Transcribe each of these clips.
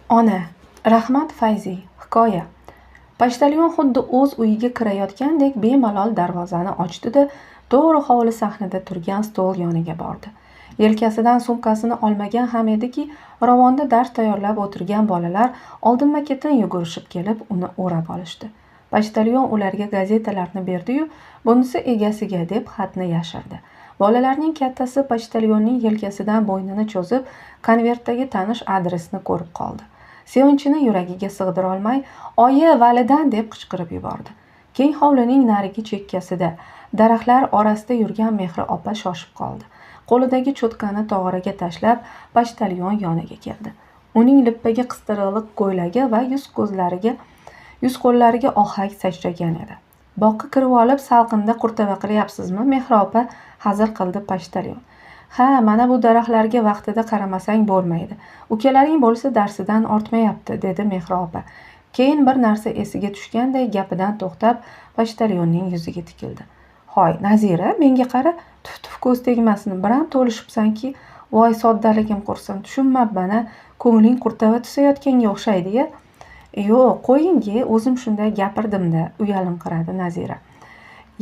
Ona. Rahmat Fayziy. Hikoya. Pochtalyon xuddi o'z uyiga kirayotgandek bemalol darvozani ochdi-da, to'g'ri hovli sahnida turgan stol yoniga bordi. Yelkasidan sumkasini olmagan ham ediki, Ravonda dars tayyorlab o'tirgan bolalar oldinma-ketin yugurishib kelib, uni o'rab olishdi. Pochtalyon ularga gazetalarni berdi-yu, bunisi egasiga deb xatni yashirdi. Bolalarning kattasi pochtalyonning yelkasidan bo'ynini cho'zib, konvertdagi tanish adresni ko'rib qoldi. Sevinchini yuragiga sig'dira olmay, "Oyi, Validan!" deb qichqirib yubordi. Keng hovlining narigi chekkasida, daraxtlar orasida yurgan Mehri opa shoshib qoldi. Qo'lidagi cho'tkani tog'oraga tashlab, pochtalyon yoniga keldi. Uning lippaga qistiriliq ko'ylagi va yuz qo'llariga ohak sachragan edi. "Boqqa kirib olib, salqinda qurtava qilyapsizmi, Mehri opa?" hazil qildi pochtalyon. "Ha, mana bu daraxtlarga vaqtida qaramasang bo'lmaydi. Ukalaring bo'lsa darsidan ortmayapti", dedi Mehri opa. Keyin bir narsa esiga tushganday gapidan to'xtab, pochtalyonning yuziga tikildi. "Hoy, Nazira, menga qara, tuf tuf, ko'z tegmasin, biram to'lishibsanki. Voy, soddaligim qursin, tushunmabman-a, ko'ngling qurtava tusayotganga o'xshaydi-ya." "Yo'q, qo'ying-ye, o'zim shunday gapirdim-da", uyalinqiradi Nazira.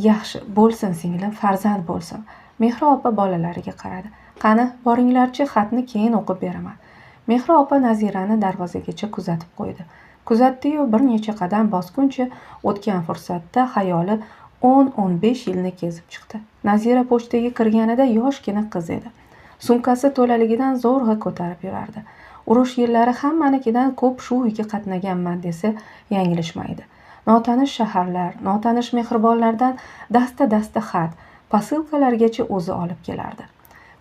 "Yaxshi, bo'lsin, singlim, farzand bo'lsin." Mehri opa bolalariga qaradi. "Qani, boringlarchi, xatni keyin o'qib beraman." Mehri opa Nazirani darvozagacha kuzatib qo'ydi. Kuzatdi-yu, bir necha qadam bosguncha o'tgan fursatda xayoli 10-15 yilni kezib chiqdi. Nazira pochtaga kirganida yoshgina qiz edi. Sumkasi to'laligidan zo'rg'a ko'tarib yurardi. Urush yillari hammanikidan ko'p shu uyga qatnaganman desa yanglishmaydi. Notanish shaharlar, notanish mehribonlardan dasta-dasta xat, posilkalargacha o'zi olib kelardi.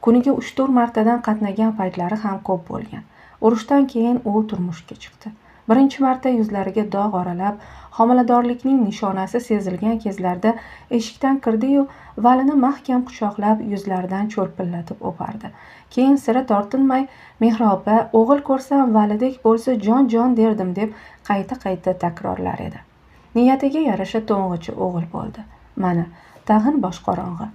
Kuniga 3-4 martadan qatnagan paytlari ham ko'p bo'lgan. Urushdan keyin u turmushga chiqdi. Birinchi marta yuzlariga dog' oralab, homiladorlikning nishonasi sezilgan kezlarda eshikdan kirdi-yu, Valini mahkam quchoqlab, yuzlaridan cho'lpillatib o'pardi. Keyin sira tortinmay, "Mehri opa, o'g'il ko'rsam Validek bo'lsa jon-jon derdim" deb qayta-qayta takrorlar edi. Niyatiga yarasha to'ng'ichi o'g'il bo'ldi. Mana, tag'in boshqorong'i.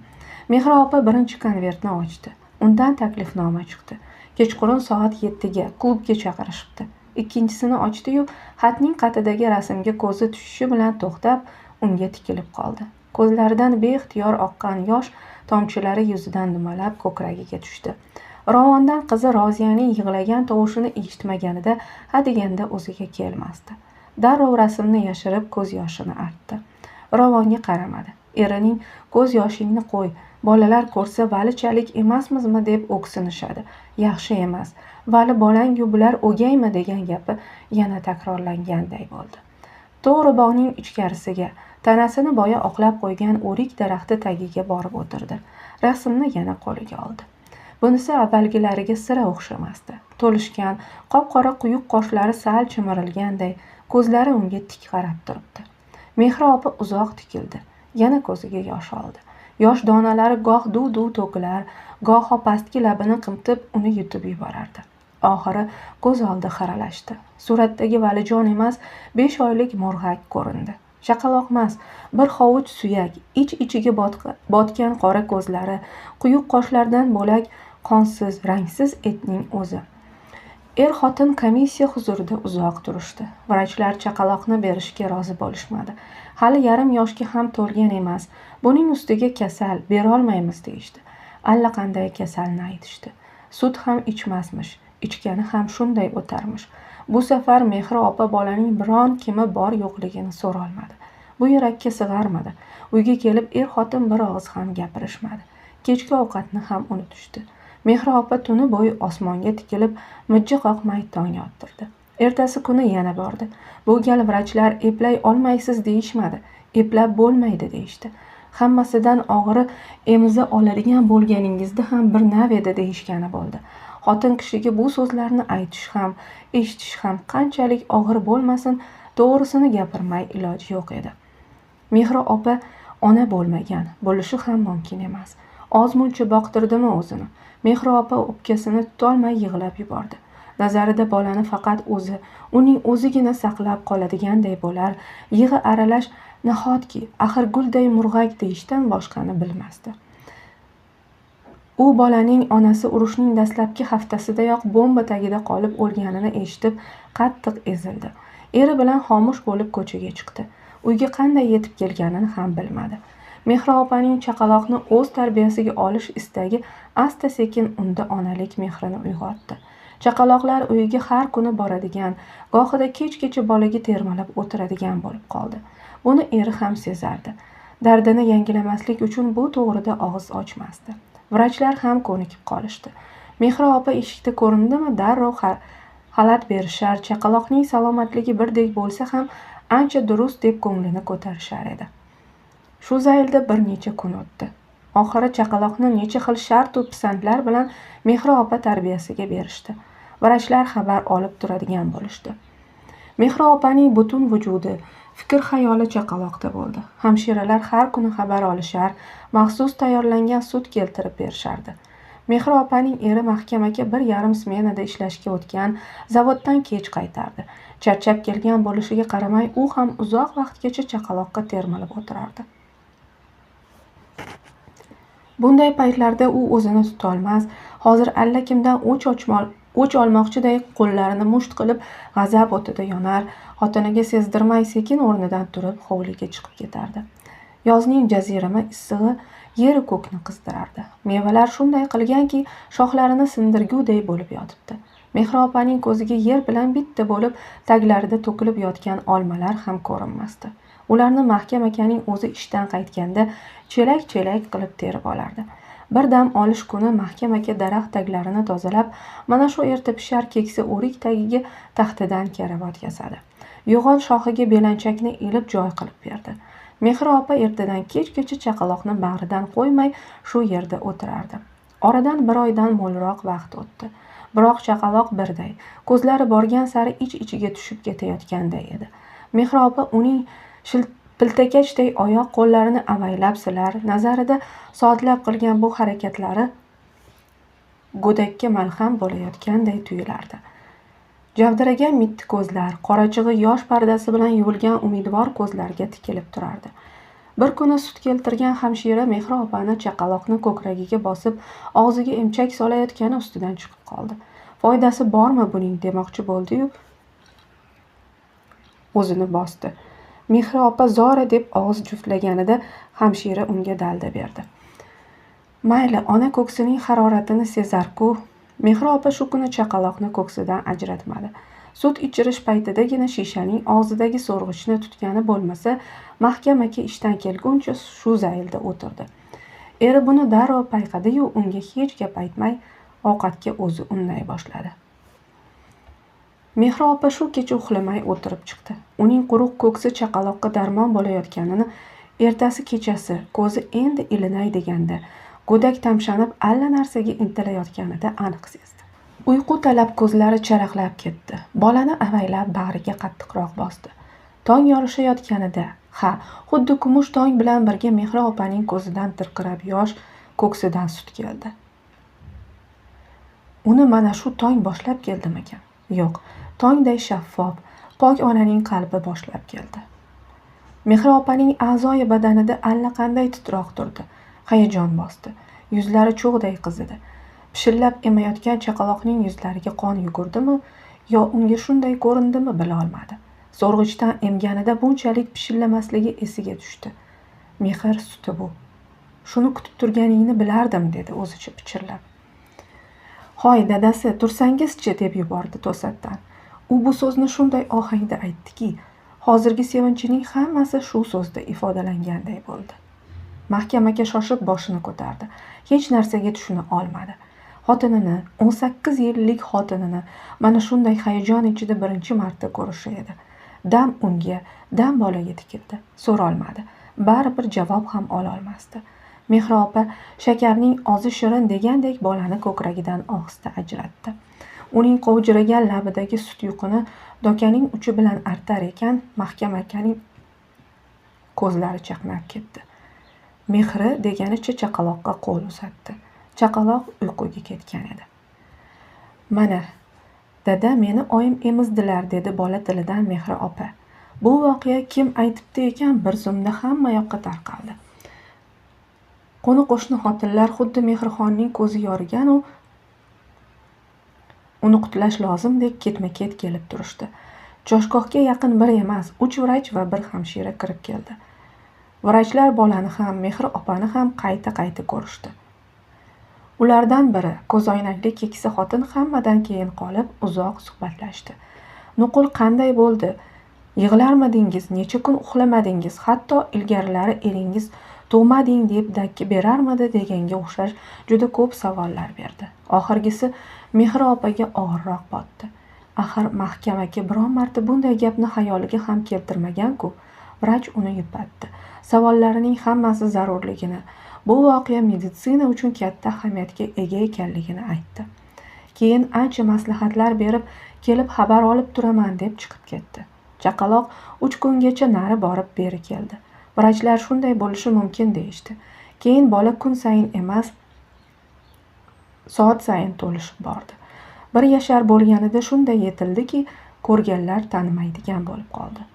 Mehri opa birinchi konvertni ochdi. Undan taklifnoma chiqdi. Kechqurun soat 7ga klubga chaqirishibdi. Ikkinchisini ochdi-yu, xatning qatidagi rasmga ko'zi tushishi bilan to'xtab, unga tikilib qoldi. Ko'zlaridan beixtiyor oqqan yosh tomchilari yuzidan dumalab ko'kragiga tushdi. Ravondan qizi Roziyaning yig'lagan tovushini eshitmaganida hadeganda o'ziga kelmasdi. Darrov rasmni yashirib, ko'z yoshini artdi. Ravonga qaramadi. Erining "Ko'z yoshingni qo'y, bolalar ko'rsa valichalik emasmizmi deb o'ksinishadi. Yaxshi emas. Vali bolang-yu bular o'gaymi" degan gapi yana takrorlanganday bo'ldi. To'g'ri bog'ning ichkarisiga, tanasini boya oqlab qo'ygan o'rik daraxti tagiga borib o'tirdi. Rasmni yana qo'liga oldi. Bunisi avvalgilariga sira o'xshamasdi. To'lishgan, qop-qora quyuq qoshlari sal chimirilganday, ko'zlari unga tik qarab turibdi. Mehri opa uzoq tikildi. Yana ko'ziga yosh oldi. Yosh donalari goh duv-duv to'kilar, goho pastki labini qimtib, uni yutib yuborardi. Oxiri ko'z oldi xiralashdi. Suratdagi Valijon emas, 5 oylik murg'ak ko'rindi. Chaqaloqmas, bir hovuch suyak, ich-ichiga botgan qora ko'zlari, quyuq qoshlardan bo'lak qonsiz, rangsiz etning o'zi. Er-xotin komissiya huzurida uzoq turishdi. Vrachlar chaqaloqni berishga rozi bo'lishmadi. Hali yarim yoshga ham to'lgan emas. Buning ustiga kasal, berolmaymiz deyishdi. Allaqanday kasalni aytishdi. Sut ham ichmasmish, ichgani ham shunday o'tarmish. Bu safar Mehri opa bolaning biron kimi bor yo'qligini so'rolmadi. Bu yurakka sig'armadi. Uyga kelib er-xotin bir og'iz ham gapirishmadi. Kechki ovqatni ham unutishdi. Mehri opa tuni bo'yi osmonga tikilib, mijja qoqmay tong ottirdi. Ertasi kuni yana bordi. Bu gal vrachlar eplay olmaysiz deyishmadi, eplab bo'lmaydi deyishdi. Hammasidan og'iri emiza oladigan bo'lganingizda ham bir nav edi deyishgani bo'ldi. Xotin kishiga bu so'zlarni aytish ham, eshitish ham qanchalik og'ir bo'lmasin, to'g'risini gapirmay iloj yo'q edi. Mehri opa ona bo'lmagan, bo'lishi ham mumkin emas. Ozmuncha boqtirdimi o'zini? Mehri opa o'pkasini tutolmay yig'lab yubordi. Nazarida bolani faqat o'zi, uning o'zigina saqlab qoladiganday bo'lar, yig'i aralash nahotki, axir gulday murg'ak deyishdan boshqani bilmasdi. U bolaning onasi urushning dastlabki haftasidayoq bomba tagida qolib o'lganini eshitib qattiq ezildi. Eri bilan xomush bo'lib ko'chaga chiqdi. Uyga qanday yetib kelganini ham bilmadi. Mehri opaning chaqaloqni o'z tarbiyasiga olish istagi asta-sekin unda onalik mehrini uyg'otdi. Chaqaloqlar uyiga har kuni boradigan, gohida kechgacha bolaga termilib o'tiradigan bo'lib qoldi. Buni eri ham sezardi. Dardini yangilamaslik uchun bu to'g'rida og'iz ochmasdi. Vrachlar ham ko'nikib qolishdi. Mehri opa eshikda ko'rindimi, darrov xalat berishar, chaqaloqning salomatligi birdek bo'lsa ham ancha durust deb ko'nglini ko'tarishar edi. Shu zaylda bir necha kun o'tdi. Oxiri chaqaloqni necha xil shart u pisandlar bilan Mehri opa tarbiyasiga berishdi. Vrachlar xabar olib turadigan bo'lishdi. Mehri opaning butun vujudi, fikr xayoli chaqaloqda bo'ldi. Hamshiralar har kuni xabar olishar, maxsus tayyorlangan sut keltirib berishardi. Mehri opaning eri Mahkam aka 1,5 smenada ishlashga o'tgan, zavoddan kech qaytardi. Charchab kelgan bo'lishiga qaramay, u ham uzoq vaqtgacha chaqaloqqa termilib o'tirardi. Bunday paytlarda u o'zini tutolmas, hozir allakimdan o'ch olmoqchiday qo'llarini musht qilib g'azab o'tida yonar, xotiniga sezdirmay sekin o'rnidan turib hovliga chiqib ketardi. Yozning jazirama issig'i yeru ko'kni qizdirardi. Mevalar shunday qilganki, shoxlarini sindirguday bo'lib yotibdi. Mehri opaning ko'ziga yer bilan bitta bo'lib taglarida to'kilib yotgan olmalar ham ko'rinmasdi. Ularni Mahkam akaning o'zi ishdan qaytganda chelak-chelak qilib terib olardi. Bir dam olish kuni Mahkam aka daraxt taglarini tozalab, mana shu erta pishar keksa o'rik tagiga taxtadan karavot yasadi. Yo'g'on shoxiga belanchakni ilib joy qilib berdi. Mehri opa ertadan kechgacha chaqaloqni bag'ridan qo'ymay shu yerda o'tirardi. Oradan bir oydan mo'lroq vaqt o'tdi. Biroq chaqaloq birday, ko'zlari borgan sari ich-ichiga tushib ketayotganday edi. Mehri opa uning piltakachday oyoq qo'llarini avaylab silar, nazarida soatlab qilgan bu harakatlari go'dakka malham bo'layotganday tuyulardi. Javdiragan mitti ko'zlar, qorachig'i yosh pardasi bilan yuvilgan umidvor ko'zlarga tikilib turardi. Bir kuni sut keltirgan hamshira Mehri opani chaqaloqni ko'kragiga bosib, og'ziga emchak solayotgani ustidan chiqib qoldi. Foydasi bormi buning demoqchi bo'ldi-yu, o'zini bosdi. Mehri opa zora deb og'iz juftlaganida hamshira unga dalda berdi. Mayli, ona ko'ksining haroratini sezar-ku. Mehri opa shu kuni chaqaloqni ko'ksidan ajratmadi. Sut ichirish paytidagina shishaning og'zidagi so'rg'ichni tutgani bo'lmasa, Mahkam aka ishdan kelguncha shu zaylda o'tirdi. Eri buni darrov payqadi-yu, unga hech gap aytmay ovqatga o'zi unnay boshladi. Mehri opa shu kecha uxlamay o'tirib chiqdi. Uning quruq ko'ksi chaqaloqqa darmon bo'layotganini ertasi kechasi ko'zi endi ilinay deganda go'dak tamshanib alla narsaga intilayotganida aniq sezdi. Uyqu talab ko'zlari charaqlab ketdi. Bolani avaylab bag'riga qattiqroq bosdi. Tong yorishayotganida, ha, xuddi kumush tong bilan birga Mehri opaning ko'zidan tirqirab yosh, ko'ksidan sut keldi. Uni mana shu tong boshlab keldimikan? Yo'q, tongday shaffof, pok onaning qalbi boshlab keldi. Mehri opaning a'zoyi badanida allaqanday titroq turdi. Hayajon bosdi. Yuzlari cho'g'day qizidi. Pishillab emayotgan chaqaloqning yuzlariga qon yugurdimi yo unga shunday ko'rindimi bila olmadi. So'rg'ichdan emganida bunchalik pishillamasligi esiga tushdi. Mehr suti bu. Shuni kutib turganingni bilardim, dedi o'zicha pichirlab. Hoy dadasi, tursangizchi, deb yubordi to'satdan. U bu so'zni shunday ohangda aytdiki, hozirgi sevinchining hammasi shu so'zda ifodalanganday bo'ldi. Mahkam aka shoshib boshini ko'tardi. Hech narsaga tushuna olmadi. Xotinini, 18 yillik xotinini mana shunday hayajon ichida birinchi marta ko'rishi edi. Dam unga, dam bolaga tikildi. So'rolmadi. Baribir javob ham ola olmasdi. Mehri opa shakarning ozi shirin degandek bolani ko'kragidan ohista ajratdi. Uning qovjiragan labidagi sut yuqini dokaning uchi bilan artar ekan, Mahkam akaning ko'zlari chaqnab ketdi. Mehri deganicha chaqaloqqa qo'l uzatdi. Chaqaloq uyquga ketgan edi. Mana, dada, meni oyim emizdilar, dedi bola tilidan Mehri opa. Bu voqea kim aytibdi ekan, bir zumda hamma yoqqa tarqaldi. Qo'ni-qo'shni xotinlar xuddi Mehrixonning ko'zi yorigan u uni qutlash lozimdek ketma-ket kelib turishdi. Choshgohga yaqin bir emas, 3 vrach va bir hamshira kirib keldi. Vrachlar bolani ham, Mehri opani ham qayta-qayta ko'rishdi. Ulardan biri, ko'zoynakli keksa xotin hammadan keyin qolib, uzoq suhbatlashdi. Nuqul qanday bo'ldi? Yig'larmidingiz? Necha kun uxlamadingiz? Hatto ilgarilari eringiz tug'mading deb dakki berarmidi deganga o'xshash juda ko'p savollar berdi. Oxirgisi Mehri opaga og'irroq botdi. Axir Mahkam aka biron marta bunday gapni xayoliga ham keltirmagan-ku. Vrach uni yupatdi. Savollarining hammasi zarurligini, bu voqea meditsina uchun katta ahamiyatga ega ekanligini aytdi. Keyin ancha maslahatlar berib, kelib xabar olib turaman deb chiqib ketdi. Chaqaloq 3 kungacha nari borib beri keldi. Vrachlar shunday bo'lishi mumkin deyishdi. Keyin bola kun sayin emas, soat sayin to'lishib bordi. 1 yashar bo'lganida shunday yetildiki, ko'rganlar tanimaydigan bo'lib qoldi.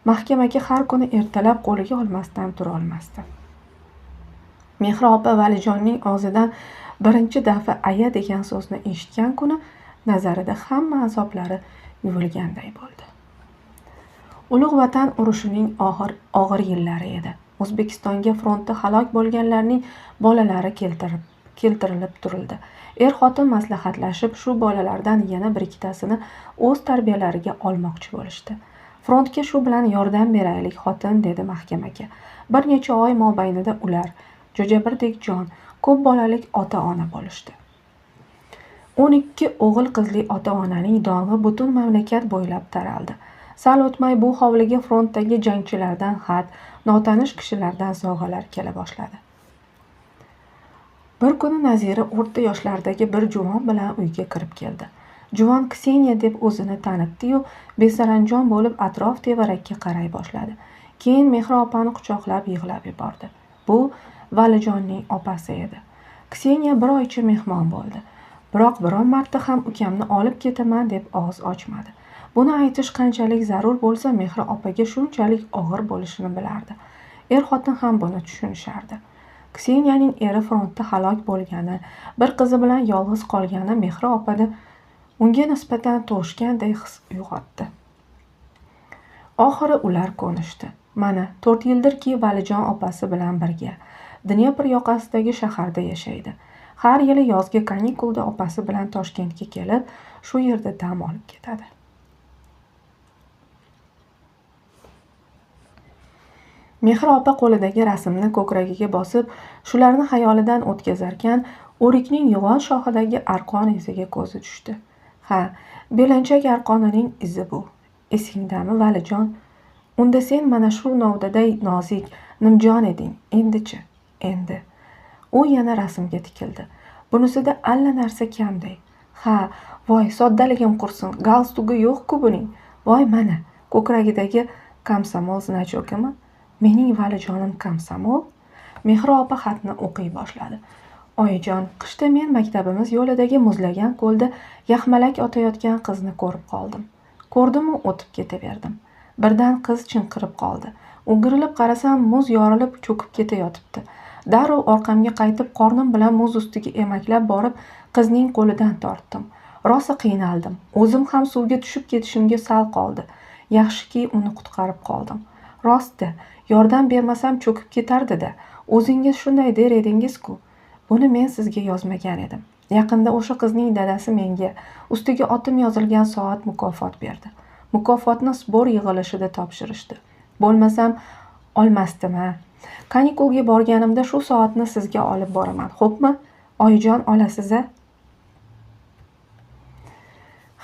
Mahkam aka har kuni ertalab qo'liga olmasdan tura olmasdi. Mehri opa Valijonning og'zidan birinchi dafa aya degan so'zni eshitgan kuni nazarida hamma azoblari yuvilganday bo'ldi. Ulug' Vatan urushining og'ir yillari edi. O'zbekistonga frontda halok bo'lganlarning bolalari keltirilib turildi. Er-xotin maslahatlashib, shu bolalardan yana bir ikkitasini o'z tarbiyalariga olmoqchi bo'lishdi. Frontga shu bilan yordam beraylik, xotin, dedi Mahkam aka. Bir necha oy mobaynida ular jo'jabirdek jon, ko'p bolalik ota-ona bo'lishdi. 12 o'g'il qizli ota-onaning dong'i butun mamlakat bo'ylab taraldi. Sal o'tmay bu hovliga frontdagi jangchilardan xat, notanish kishilardan sovg'alar kela boshladi. Bir kuni Nazira o'rta yoshlardagi bir juvon bilan uyga kirib keldi. Juvon Kseniya deb o'zini tanitdi-yu, besaranjom bo'lib atrof tevarakka qaray boshladi. Keyin Mehri opani quchoqlab yig'lab yubordi. Bu Valijonning opasi edi. Kseniya bir oycha mehmon bo'ldi. Biroq biron marta ham ukamni olib ketaman deb og'iz ochmadi. Buni aytish qanchalik zarur bo'lsa, Mehri opaga shunchalik og'ir bo'lishini bilardi. Er-xotin ham buni tushunishardi. Kseniyaning eri frontda halok bo'lgani, bir qizi bilan yolg'iz qolgani Mehri opada unga nisbatan tug'ishganday his uyg'otdi. Oxiri ular ko'nishdi. Mana 4 yildirki Valijon opasi bilan birga Dnepr yoqasidagi shaharda yashaydi. Har yili yozgi kanikulda opasi bilan Toshkentga kelib, shu yerda dam olib ketadi. Mehri opa qo'lidagi rasmni ko'kragiga bosib, shularni xayolidan o'tkazarkan, o'rikning yo'g'on shoxidagi arqon iziga ko'zi tushdi. Ha, belanchak arqonining izi bu. Esingdami, Valijon? Unda sen mana shu novdaday nozik, nimjon eding. Endichi? Endi. U yana rasmga tikildi. Bunisida alla narsa kamday. Ha, voy, soddaligim qursin, galstugi yo'q-ku buning. Voy mana, ko'kragidagi komsomol znachokimi? Mening Valijonim komsomol? Mehri opa xatni o'qiy boshladi. Oyijon, qishda men maktabimiz yo'lidagi muzlagan ko'lda yaxmalak otayotgan qizni ko'rib qoldim. Ko'rdim-u o'tib ketaverdim. Birdan qiz chinqirib qoldi. O'girilib qarasam, muz yorilib cho'kib ketayotibdi. Darrov orqamga qaytib, qornim bilan muz ustiga emaklab borib, qizning qo'lidan tortdim. Rosa qiynaldim. O'zim ham suvga tushib ketishimga sal qoldi. Yaxshiki, uni qutqarib qoldim. Rosti, yordam bermasam cho'kib ketardi-da. O'zingiz shunday der edingiz-ku. Buni men sizga yozmagan edim. Yaqinda o'sha qizning dadasi menga ustiga otim yozilgan soat mukofot berdi. Mukofotni sbor yig'ilishida topshirishdi. Bo'lmasam olmasdim-a. Kanikulga borganimda shu soatni sizga olib boraman, xo'pmi? Oyijon, olasiz-a?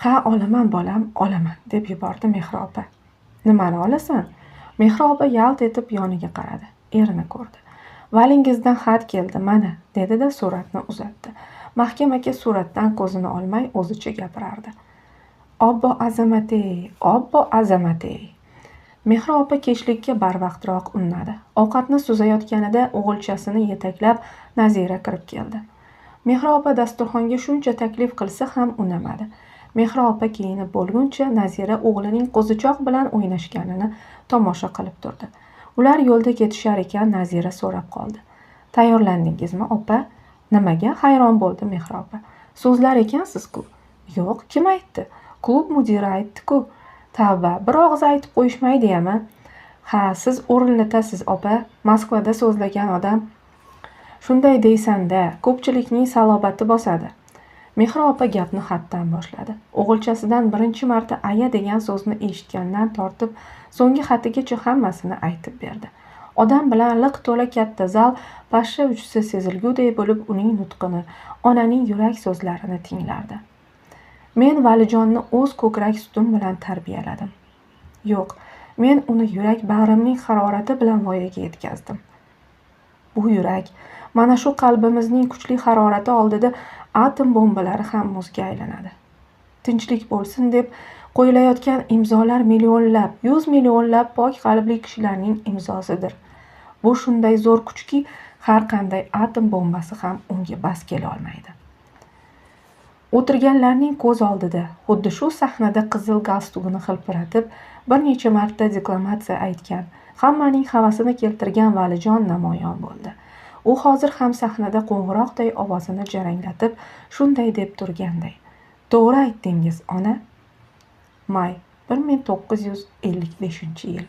Ha, olaman bolam, olaman, deb yubordi Mehri opa. Nimani olasan? Mehri opa yalt etib yoniga qaradi. Erini ko'rdi. Valingizdan xat keldi, mana, dedi-da suratni uzatdi. Mahkam aka suratdan ko'zini olmay o'zicha gapirardi. Obbo azamatey, obbo azamatey. Mehri opa kechlikka barvaqtroq unnadi. Ovqatni suzayotganida o'g'ilchasini yetaklab Nazira kirib keldi. Mehri opa dasturxonga shuncha taklif qilsa ham unamadi. Mehri opa kiyinib bo'lguncha Nazira o'g'lining qo'zichoq bilan o'ynashganini tomosha qilib turdi. Ular yo'lda ketishar ekan Nazira so'rab qoldi. Tayyorlandingizmi, opa? Nimaga hayron bo'ldi Mehri opa. So'zlar ekansiz-ku. Yo'q, kim aytdi? Klub mudiri aytdi-ku. Tavba, bir og'iz aytib qo'yishmaydiyam-a? Ha, siz o'rinlatasiz, opa. Moskvada so'zlagan odam. Shunday deysan-da, ko'pchilikning salobati bosadi. Mehri opa gapni xatdan boshladi. O'g'ilchasidan birinchi marta aya degan so'zni eshitgandan tortib so'nggi xatigacha hammasini aytib berdi. Odam bilan liq to'la katta zal pashsha uchsa sezilguday bo'lib uning nutqini, onaning yurak so'zlarini tinglardi. Men Valijonni o'z ko'krak sutim bilan tarbiyaladim. Yo'q, men uni yurak bag'rimning harorati bilan voyaga yetkazdim. Bu yurak, mana shu qalbimizning kuchli harorati oldida atom bombalari ham muzga aylanadi. Tinchlik bo'lsin deb qo'yilayotgan imzolar millionlab, yuz millionlab pok qalbli kishilarning imzosidir. Bu shunday zo'r kuchki, har qanday atom bombasi ham unga bas kela olmaydi. O'tirganlarning ko'z oldida xuddi shu sahnada qizil galstugini hilpiratib, bir necha marta deklamatsiya aytgan, hammaning havasini keltirgan Valijon namoyon bo'ldi. U hozir ham sahnada qo'ng'iroqday ovozini jaranglatib, shunday deb turganday: "To'g'ri aytdingiz, ona." May 1955-yil.